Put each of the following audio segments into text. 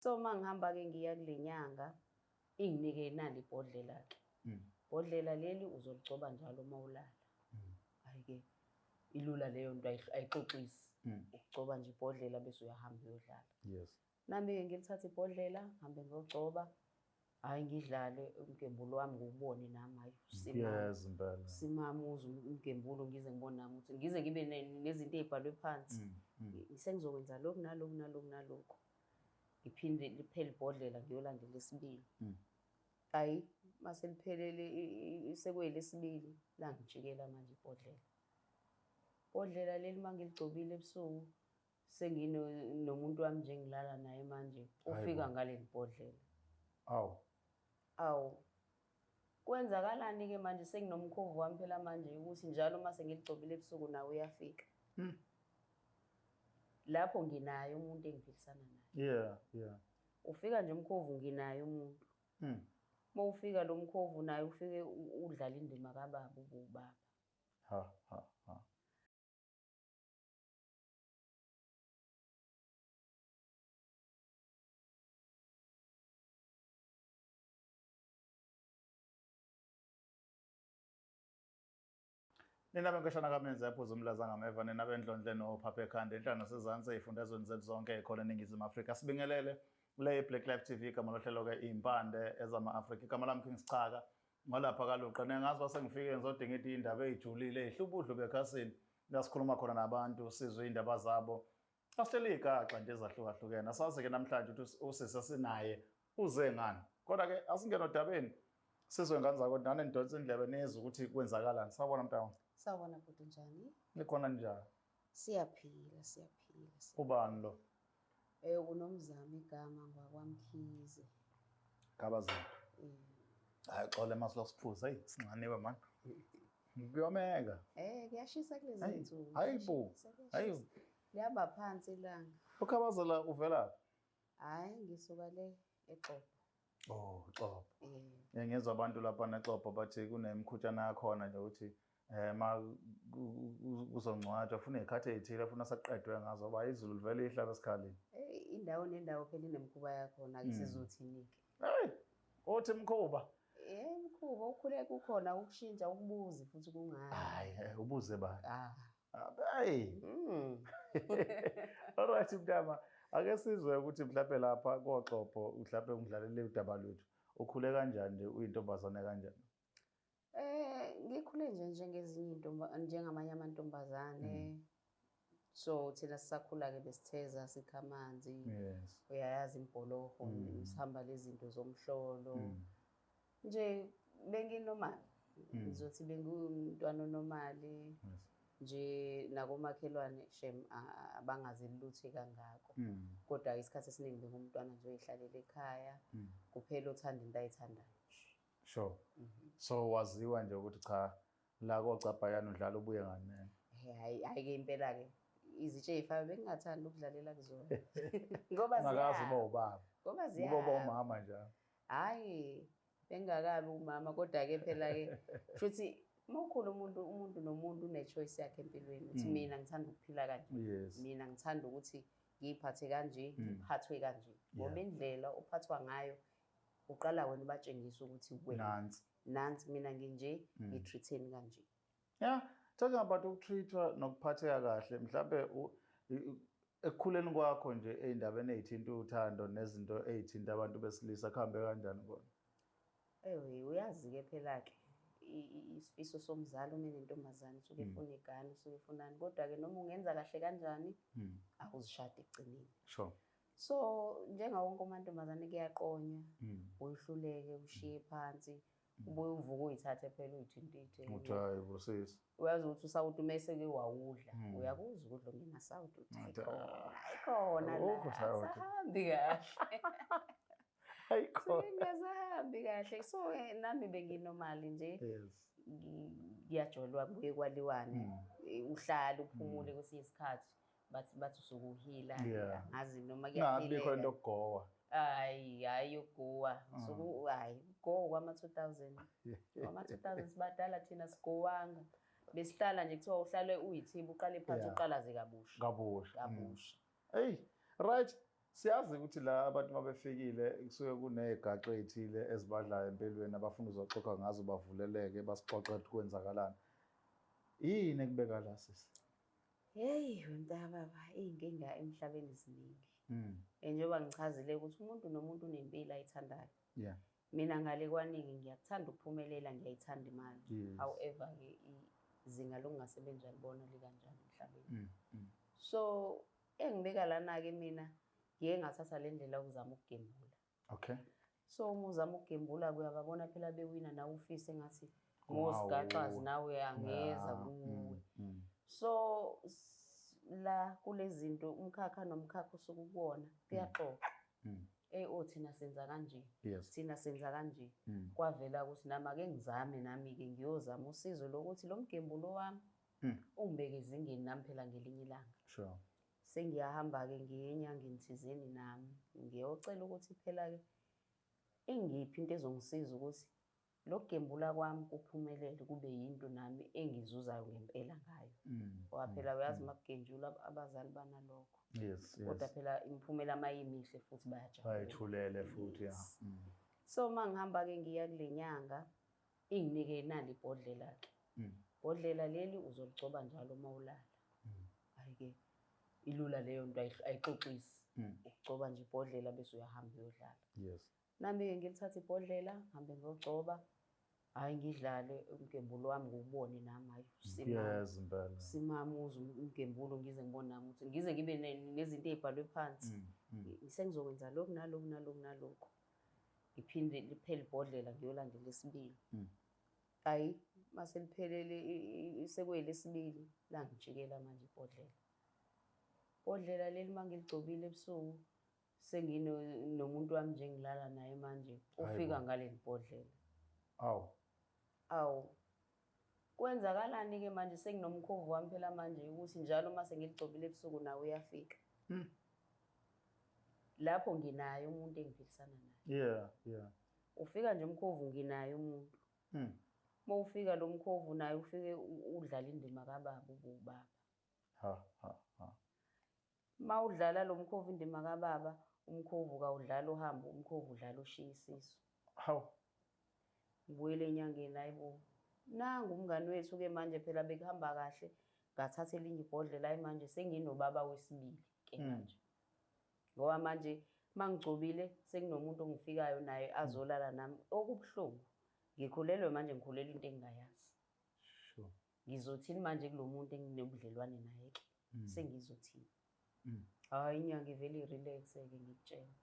So uma ngihamba-ke ngiya kule nyanga, inginike nali ibhodlela-ke. Bhodlela leli uzoligcoba njalo uma ulala. Hhayi-ke, ilula leyo nto, ayixoxisi. Ukugcoba nje ibhodlela bese uyahamba uyodlala. Nami-ke ngilithathe ibhodlela, ngihambe ngiyogcoba. Hhayi, ngidlale umgembulo wami ngiwubone nami, hhayi, usimame. Yes, impela. Simame uzwe umgembulo, ngize ngibone nami ukuthi ngize ngibe nezinto ey'bhalwe phansi. Sengizokwenza lokhu nalokhu nalokhu nalokhu. Ngiphinde liphele ibhodlela ngiyolanda elesibili. Hhayi, mase liphelele sekuyelesibili, langijikela manje ibhodlela. Ibhodlela leli uma ngiligcobile ebusuku, senginomuntu wami nje engilala naye manje, ufika ngaleli bhodlela. Awu. Awu. Kwenzakalani-ke manje senginomkhovu wami phela manje ukuthi njalo uma sengiligcobile ebusuku nawe uyafika. Lapho nginaye umuntu engiphilisana naye. Ufika nje umkhovu nginaye umuntu. Uma ufika lo mkhovu naye ufike udlala indima kababa, ube ubaba. Ha, ha, ha. Nina benkeshana kaMenzi yaphuza umlaza ngameva, nina bendlondle nophapha ekhanda enhla nasezansi ey'fundazweni zethu zonke ey'khona eNingizimu Afrika. Sibingelele le Black Life TV, igama lohlelo-ke iy'mpande ezama-Afrika. Igama lami King Sichaka, ngolapha kaLuqa. Ningazi base ngifike ngizodinga iy'ndaba ey'julile, ey'hlubudlu bekhasini, la sikhuluma khona nabantu, sizwe iy'ndaba zabo. Asihleli iy'gaxa nje ezahlukahlukene. Asazi-ke namhlanje ukuthi usisi esinaye uze ngani. Kodwa-ke asingene odabeni, sizwe ngane zakwethu, nani nidonse indlebe nizwe ukuthi kwenzakalani. Sawubona mntawami. Sawubona bhuti, njani? Nikhona njani? Siyaphila, siyaphila, siyaphila. Ubani lo? Unomzamo igama ngwakwaMkhize. Gabazini. Hayi xole masilo siphuze, hey sinxaniwe man. Kuyomeka. Kuyashisa kulezi Hayi, zinsuku. hayi bo. Kuyashisa, kuyashisa. Hayi. Lihamba phansi ilanga. Ukhabazela uvelaphi? Hayi ngisuka le eXobho. Oh, Xobho. Ngiyezwa abantu lapha neXobho bathi kunemkhutshana yakhona nje ukuthi ma kuzongcwatshwa funa iy'khathi ey'thile funa sekuqedwe ngazo ngoba izulu livele lihlaba esikhaleni. Indawo nendawo phela inemikhuba yakhona, ake sizothini-ke. Hey, uthi mkhuba. Mkhuba ukhule kukhona ukushintsha ukubuze futhi kungani. Hayi, ubuze bani? Hey. All right mntama, ake sizwe ukuthi mhlawumbe lapha koXobho mhlawumbe ungidlalele udaba lwethu. Ukhule kanjani nje, uyintombazane kanjani? Ngikhule nje njengezinye intomba, njengamanye amantombazane. So thina sisakhula ke besitheza sikha amanzi. Uyayazi imbholoho, sihamba lezi zinto zomhlolo. Nje benginormal. Ngizothi bengumntwana onormal. Nje nakomakhelwane shem abangazi lutho kangako. Kodwa isikhathi esiningi bengumntwana nje oyihlalela ekhaya, kuphela othanda into ayithandayo. Sure. So waziwa nje ukuthi cha la koCabhayana udlala ubuye nganene. Hayi, hayi ke impela ke izitshe ey'fayo bengingathandi ukudlalela kuzona. Ngoba Ungakazi ziya- uba ubaba. Ngoba Kuba uba ziya- umama nje. Hayi, bengingakabi umama kodwa ke phela ke futhi uma ukhula umuntu nomuntu une choice yakhe empilweni uthi mina ngithanda ukuphila kanje. Mina ngithanda ukuthi ngiyiphathe kanje, ngiphathwe kanje. Ngoba indlela ophathwa ngayo uqala wena ubatshengisa ukuthi wena Nansi. Nansi mina nginje, ngitreateni kanje. Yeah, talking about ukutreatwa nokuphatheka kahle, mhlambe ekukhuleni kwakho nje ey'ndabeni ey'thinta uthando nezinto ey'thinta abantu besilisa kuhambe kanjani kona? Ewe, uyazi-ke phela-ke isifiso somzali uma enentombazane usuke efuna igane, usuke efunani, kodwa-ke noma ungenza kahle kanjani, awuzishadi ekugcineni. So njengawo wonke amantombazane kuyaqonywa, uyihluleke, ushiye phansi, ubuye uvuke uyithathe phela uyithintithe. Uthi hayi bo sisi. Uyazi ukuthi usawuti uma eseke wawudla, uyakuzwa ukudla ongenasawuti, uthi Uthi, hayi khona, hayi khona la, Awukho usawuti. asahambi kahle. Hayi khona. Singasahambi kahle. So nami benginormal nje. Ngiyajolwa kubuye kwaliwane. Uhlale uphumule kwesinye isikhathi. Bathi usukuhila. Angazi noma Kungabi khona kuyaphileka. into yokugowa. Hayi, hayi yokugowa. Suku hayi, gowa kwama 2000. Kwama 2000 sibadala thina sigowanga. Besihlala nje kuthiwa uhlale uyithiba uqale phansi uqalaze kabusha. Kabusha. Kabusha. Hey, right. Siyazi ukuthi la abantu mabefikile kusuke kuney'gaxo ey'thile ezibadlayo empilweni abafuna uzoxoxa ngazo, bavuleleke, basixoxe ukuthi kwenzakalani. Yini ekubeka la, sisi? Heyi, wemntakababa, iy'nkinga emhlabeni ziningi. Njengoba ngichazile ukuthi umuntu nomuntu unempilo ayithandayo. Mina ngale kwaningi ngiyakuthanda ukuphumelela, ngiyayithanda imali. However-ke izinga lokungasebenzi alibona likanjani emhlabeni. So engibeka lana-ke mina ngiye ngathatha le ndlela yokuzama ukugembula. So uma uzama ukugembula uyababona phela bewina, nawe ufise engathi ngosigaxazi nawe angeza kuwe. So la kule zinto umkhakha nomkhakha osuke ukuwona kuyaxoxwa. Oh, thina senza kanje. Thina senza kanje. Kwavela ukuthi nami ake ngizame, nami-ke ngiyozama usizo lokuthi lo mgembulo wami ungibeke ezingeni nami phela ngelinye ilanga. Sengiyahamba-ke ngiye enyangeni thizeni nami ngiyocela ukuthi phela-ke ingiphi into ezongisiza ukuthi lokugembula kwami kuphumelele, kube yinto nami engizuzayo ngempela ngayo. Ngoba phela uyazi uma kugenjulwa abazali banalokho. Kodwa phela imiphumela mayimihle futhi bayajabula. Bayithulele futhi, ya. So uma ngihamba-ke ngiya kule nyanga, inginike nali ibhodlela-ke. Ibhodlela leli uzoligcoba njalo uma ulala. Hhayi-ke ilula leyo nto, ayixoxisi. Ukugcoba nje ibhodlela bese uyahamba uyodlala. Nami-ke ngilithathe ibhodlela, ngihambe ngiyogcoba. Hhayi ngidlale umgembulo wami ngiwubone nami, hhayi usimame. Yes, impela. Usimame uze umgembulo ngize ngibone nami ukuthi ngize ngibe nezinto ey'bhalwe phansi. Sengizokwenza lokhu nalokhu nalokhu nalokhu. Ngiphinde liphele ibhodlela ngiyolandela esibili. Hhayi mase liphelele sekuyelesibili langijikela manje ibhodlela. Ibhodlela leli uma ngiligcobile ebusuku senginomuntu wami nje engilala naye manje ufika ngaleli bhodlela. Awu. Awu. Kwenzakalani-ke manje senginomkhovu wami phela manje ukuthi njalo uma sengiligcobile ebusuku nawe uyafika. Lapho nginaye umuntu engiphilisana naye. Ufika nje umkhovu nginaye umuntu. Uma ufika lo mkhovu naye ufike udlala indima kababa, ube ubaba. Ha, ha, ha. Uma udlala lo mkhovu indima kababa, umkhovu kawudlali uhambo, umkhovu udlala ushiya isisu. Hawu. Ngibuyele enyangeni, hayibo. Nangu umngani wethu-ke manje phela bekuhamba kahle, ngathatha elinye ibhodlela, hayi manje senginobaba wesibili ke manje. Ngoba manje mangigcobile sekunomuntu ongifikayo naye azolala nami. Okubuhlungu, ngikhulelwe manje, ngikhulelwe into engingayazi. Ngizothini manje kulo muntu enginobudlelwane naye ke? Sengizothini? Hayi inyanga ivele i-relax-ke ngikutshela.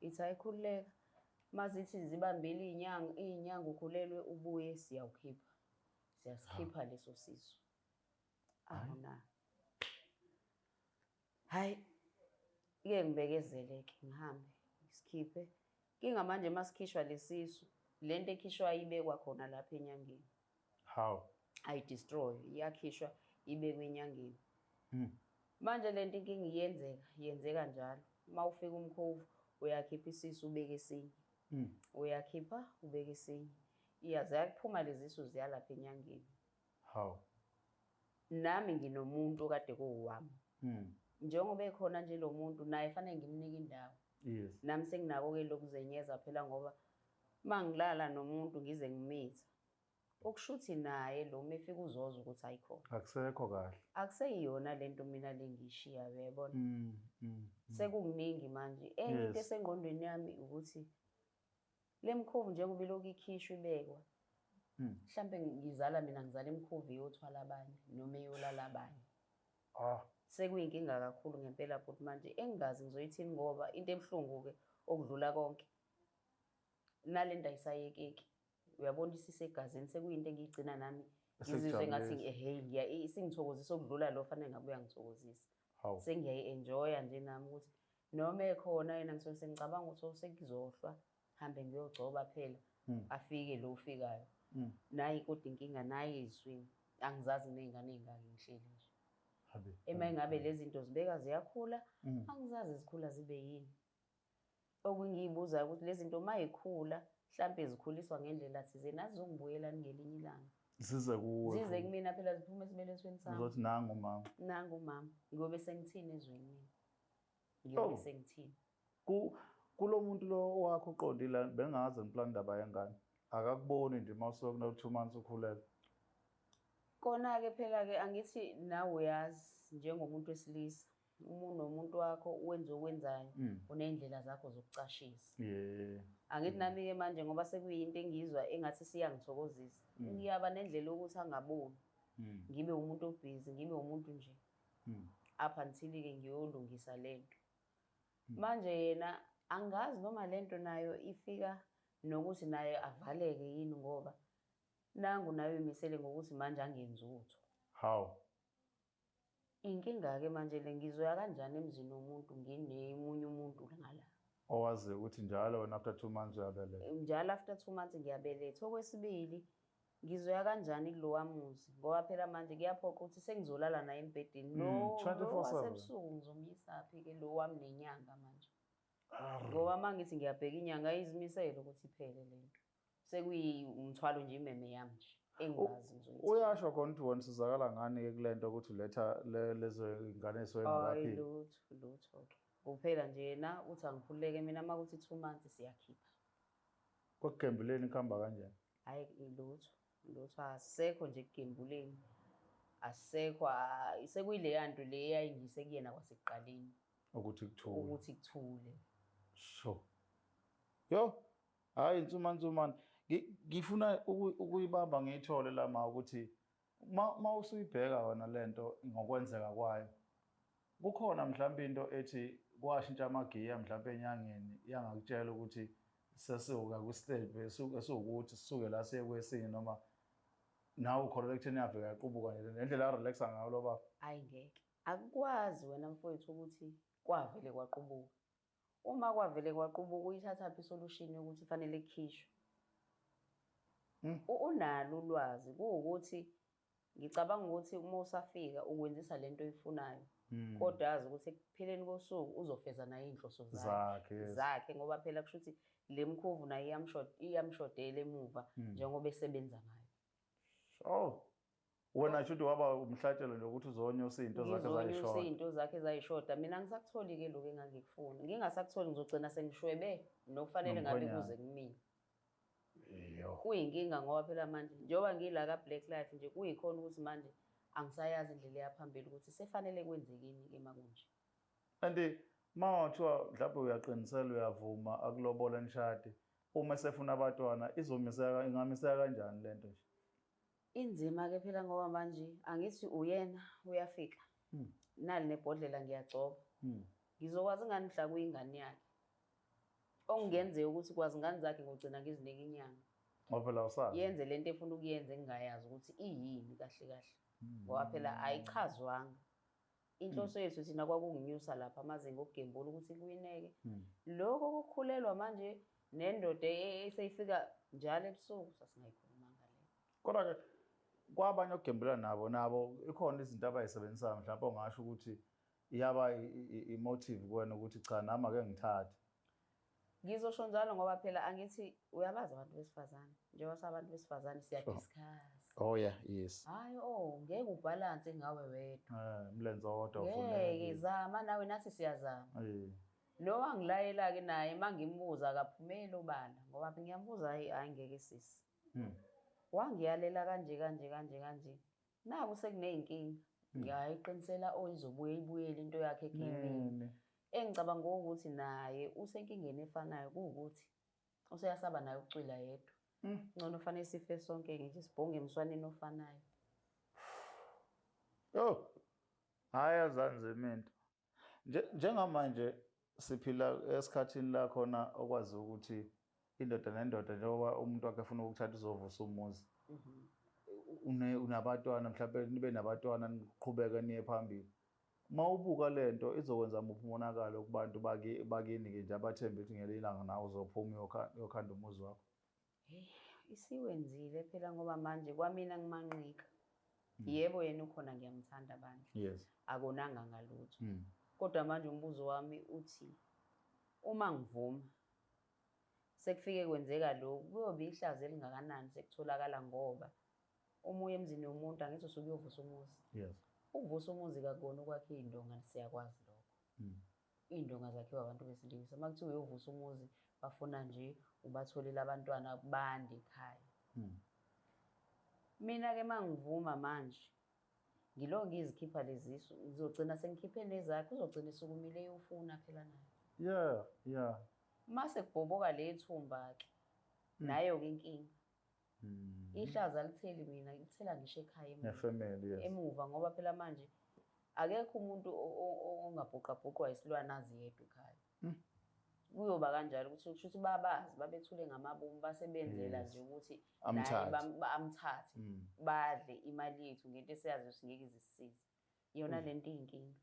Ithi hayi khululeka. Mazithi zibambile iy'nyanga, iy'nyanga ukhulelwe ubuye siyawukhipha. Siyasikhipha leso sisu. Awuna. Hayi, ke ngibekezele-ke ngihambe ngisikhiphe. Inkinga manje masikhishwa lesisu, lento ekhishwayo ibekwa khona lapha enyangeni. How? Ayi-destroy, iyakhishwa ibekwe enyangeni. Manje lento inkinga iyenzeka, yenzeka njalo. Uma ufika umkhovu uyakhipha isisu ubeke esinye. Uyakhipha ubeke esinye. Ziyaphuma lezi zisu ziyalapha enyangeni. How? Nami nginomuntu okade kuwami. Njengoba ekhona nje lo muntu naye fanele ngimnike indawo. Nami senginako-ke lokuzenyeza phela ngoba mangilala nomuntu ngize ngimitha. Okusho ukuthi naye lo mefika uzozwa ukuthi ayikhona. Akusekho kahle. Akuseyiyona lento mina lengiyishiyayo, uyayibona? Sekukuningi manje. Enye into esengqondweni yami ukuthi le mkhovu njengoba ilokhu ikhishwa ibekwa. Mhlambe ngizala mina ngizala imkhovu iyothwala abanye noma iyolala abanye. Sekuyinkinga kakhulu ngempela futhi manje engingazi ngizoyithini ngoba into ebuhlungu-ke okudlula konke nalento ayisayekeki. Uyabona isisegazini sekuyinto engiyigcina nami ngizizwe ngathi Esekujabulisa. Ehhe isingithokozisa okudlula lo fanele ngabe uyangithokozisa. Sengiyayi-enjoya nje nami ukuthi noma ekhona yena ngisuke sengicabanga ukuthi sekuzohlwa hambe ngiyogcoba phela afike lo ufikayo. Nayi kodwa inkinga nayi izwini angizazi ney'ngane ey'ngaki ngihleli nje. Ema ingabe lezi zinto zibeka ziyakhula angizazi zikhula zibe yini. Okungiyibuzayo ukuthi lezi zinto uma yikhula mhlampe zikhuliswa ngendlela thizeni azizongibuyela ngelinye ilanga. Zize kuwe. Zize kumina phela ziphume esibelethweni sami. Uzothi nangu umama. Nangu umama. Ngiyobe sengithini ezweni mina. Ngiyobe Oh. sengithini? Kulo muntu lo wakho uqondile, bengingaze ngiplan indaba yengane. Akakuboni nje uma usuke kuno 2 months ukhulelwe. Kona-ke phela-ke angithi nawe uyazi njengomuntu wesilisa, uma unomuntu wakho wenza okwenzayo, uney'ndlela zakho zokucashisa. Angithi nami-ke manje ngoba sekuyinto engiyizwa engathi siyangithokozisa, ngiyaba nendlela yokuthi angaboni. Ngibe umuntu obhizi, ngibe umuntu nje. Up until-ke ngiyolungisa lento. Manje yena angazi noma lento nayo ifika nokuthi naye avaleke yini, ngoba nangu nayo imisele ngokuthi manje angenzi utho. How? Inkinga-ke manje le, ngizoya kanjani emzini womuntu nginemunye umuntu ngala? Owazi ukuthi njalo wena after 2 months uyabeletha. Njalo after 2 months ngiyabeletha. Okwesibili, ngizoya kanjani kulowa muzi? Ngoba phela manje kuyaphoqa ukuthi sengizolala naye embhedeni. Lo 24/7. Wasebusuku ngizomyisaphi-ke lo wami nenyanga manje? Ngoba uma ngithi ngiyabheka inyanga izimisele ukuthi iphele lento. Sekuyumthwalo nje imeme yami nje engingazi ngizoyithini. Uyasho khona ukuthi wena usizakala ngani-ke kule nto ukuthi uletha lezo ngane ey'suke Hayi, ngakaphili? lutho, lutho-ke. Kuphela nje yena uthi angikhululeke mina, uma kuthi 2 months siyakhipha. Kwakugembuleni kuhamba kanjani? Hhayi lutho, lutho, asisekho nje ekugembuleni. Asisekho, sekuyileya nto le eyayingise kuyena kwasekuqaleni. Ukuthi kuthule. Ukuthi kuthule. Sure. Yo, hhayi nsumansumane. Ngifuna ukuyibamba ngiyithole la ma ukuthi ma usuyibheka wena lento ngokwenzeka kwayo. Kukhona mhlawumbe into ethi kwashintsha amagiya mhlawumbe enyangeni yangakutshela ukuthi sesiwuka kwi-step esiwukuthi sisuke la siye kwesinye, noma nawe ukholelwa ekutheni yavele yaqubuka nje nendlela arelaxa ngayo lo baba? Hhayi ngeke. Akukwazi wena mfowethu ukuthi kwavele kwaqubuka. Uma kwavele kwaqubuka uyithathaphi isolution yokuthi fanele kukhishwe? Unalo ulwazi, kuwukuthi ngicabanga ukuthi uma usafika ukwenzisa lento oyifunayo. Kodwa azi ukuthi ekupheleni kosuku uzofeza naye iy'nhloso zakhe, yes. zakhe, ngoba phela kusho ukuthi le mkhovu naye iyamshodela emuva njengoba esebenza ngayo. Oh. Wena shuthi waba umhlatshelo nje ukuthi uzonyusa izinto zakhe Ngizonyusa zayishoda. izinto zakhe zayishoda. Mina ngisakutholi-ke lokhu engangikufuna. Ngingasakutholi ngizogcina sengishwebe nokufanele ngabe Nomkhwenyana. kuze kumina. Yo. Kuyinkinga ngoba phela manje njengoba ngila ka-Black Life nje kuyikhona ukuthi manje angisayazi indlela eyaphambili ukuthi sefanele kwenzekeni-ke makunje. And uma kuthiwa mhlawumbe uyaqinisela uyavuma akulobola nishade, uma esefuna abatwana izomiseka, ingamiseka kanjani lento nje? Inzima-ke phela ngoba manje angithi uyena uyafika. Nali nebhodlela ngiyagcoba. Ngizokwazi ngani mhla kuyingane yakhe? Okungenzeka ukuthi kwazi ingane zakhe ngogcina ngizinike inyanga. Ngoba phela awusazi. Yenze lento efuna ukuyenza engingayazi ukuthi iyini kahle kahle. Ngoba phela ayichazwanga. Inhloso yethu thina kwakunginyusa lapha amazinga okugembula ukuthi kuwineke. Lokho kokukhulelwa manje nendoda eseyifika njalo ebusuku sasingayikhulumanga leyo. Kodwa-ke kwabanye okugembula nabo, nabo ikhona izinto abayisebenzisayo mhlawumbe ongasho ukuthi iyaba i-motive kuwena ukuthi cha nami ake ngithathe. Ngizosho njalo ngoba phela angithi uyabazi abantu besifazane. Njengoba sabantu besifazane siyadiscuss. Oh yeah, yes. Hayi oh, ngeke ubhalanse ngawe wedwa. Umlenze owodwa Ngeke ufuneke. zama nawe, nathi siyazama. Lo wangilayela-ke naye uma ngimbuza akaphumeli obala ngoba ngiyambuza, hayi hayi ngeke sisi. Wangiyalela kanje kanje kanje kanje. Naku sekuney'nkinga. Ngiyayiqinisela oh izobuye ibuyele into yakhe egamini. Nene. Engicabanga ukuthi naye usenkingeni efanayo kuwukuthi useyasaba naye ukucwila yedwa. Ngcono fanele sife sonke nje sibhonge emswaneni ofanayo. Oh. Hayi azanzima into. Njengamanje siphila esikhathini la khona okwazi ukuthi indoda nendoda njengoba umuntu wakhe efuna ukuthatha uzovusa umuzi. Unabatwana mhlawumbe nibe nabatwana niqhubeke niye phambili. Uma ubuka lento izokwenza muphi umonakalo kubantu bakini-ke nje abathembe ukuthi ngelinye ilanga nawe uzophuma uyokhanda umuzi wakho? Hey, isiwenzile phela ngoba manje kwamina ngimanqika. Yebo yena ukhona ngiyamthanda bandla. Akonanga ngalutho. Kodwa manje umbuzo wami uthi uma ngivuma sekufike kwenzeka lokhu kuyobe ihlazo elingakanani sekutholakala ngoba uma uya emzini womuntu angithi usuke uyovusa umuzi. Ukuvusa umuzi kakubona ukwakha iy'ndonga siyakwazi lokho. Iy'ndonga zakhiwa abantu besilisa. Uma kuthiwa uyovusa umuzi, bafuna nje ubatholele abantwana bande ekhaya. Mina-ke uma ngivuma manje, ngilo ngizikhipha lezisu, ngizogcina sengikhiphe nezakhe, uzogcina esukumile eyofuna phela naye. Mase kubhoboka le thumba-ke, nayo-ke inkinga. Ihlazo alitheli mina, lithela ngisho ekhaya emuva. Nefamily, yes. Emuva ngoba phela manje akekho umuntu ongabhuqabhuqwa isilwane azi yedwa ekhaya. Kuyoba kanjalo ukuthi kusho ukuthi babazi babethule ngamabomu basebenzela nje ukuthi naye Amthathe. amthathe badle imali yethu ngento esiyazi ukuthi ngeke izisisize. Iyona lento iyinkinga.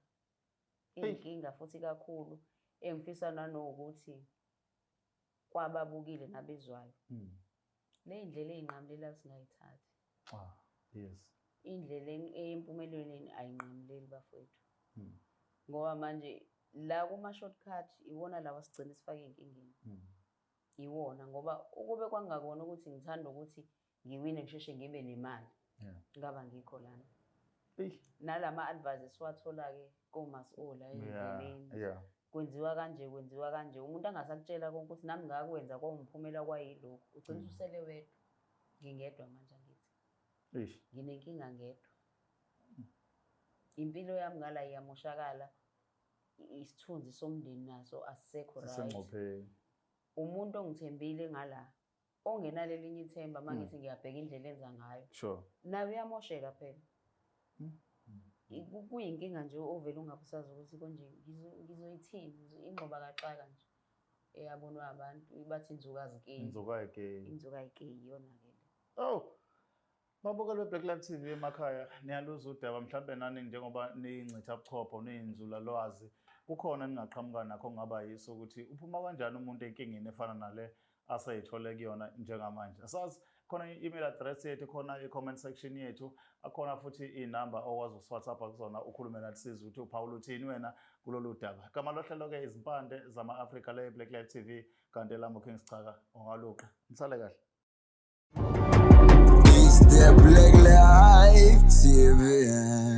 Iyinkinga futhi kakhulu engifisa nanokuthi kwababukile nabezwayo. Le indlela eyinqamulela singayithathi. Ah, yes. Indlela eyempumelelweni ayinqamuleli bafowethu. Ngoba manje la kuma shortcut iwona lawa sigcina sifake enkingeni. Iwona ngoba ukube kwangakona ukuthi ngithanda ukuthi ngiwine ngisheshe ngibe nemali. Ngaba ngikho lana. Nalama advice esiwathola ke komas o la endleleni. Kwenziwa kanje, kwenziwa kanje. Umuntu angasakutshela konke ukuthi nami ngakwenza kwawumphumela kwayilokhu. Ugcina usele wedwa. Ngingedwa manje angithi. Nginenkinga ngedwa. Impilo yami ngala iyamoshakala. Isithunzi somndeni naso asisekho right. Sisengcopheni. Umuntu ongithembile ngala ongenalo elinye ithemba mangithi ngiyabheka indlela enza ngayo. Nawe uyamosheka phela. Kuyinkinga nje ovela ungabusazi ukuthi konje ngizoyithini, ingxoba kaxaka nje eyabonwa abantu bathi inzukazikeyi. Inzukazikeyi. Inzukazikeyi iyona ke le. Oh. Babukeli be-Black Life TV emakhaya, niyaluza udaba mhlambe nani njengoba niyingcitha buchopho niyinzulalwazi, kukhona ningaqhamuka nakho kungaba yiso ukuthi uphuma kanjani umuntu enkingeni efana nale aseyithole kuyona njengamanje. Asazi khona i-email address yethu, khona i-comment section yethu, akhona futhi inamba okwazi ukusi-WhatsApp kuzona ukhulume nathi sizwe ukuthi uphawula uthini wena kulolu daba. Igama lohlelo-ke izimpande zama-Afrika le Black Life TV, kanti elami uKing Schaka ungaluqa. Nisale kahle. It's the Black Life TV.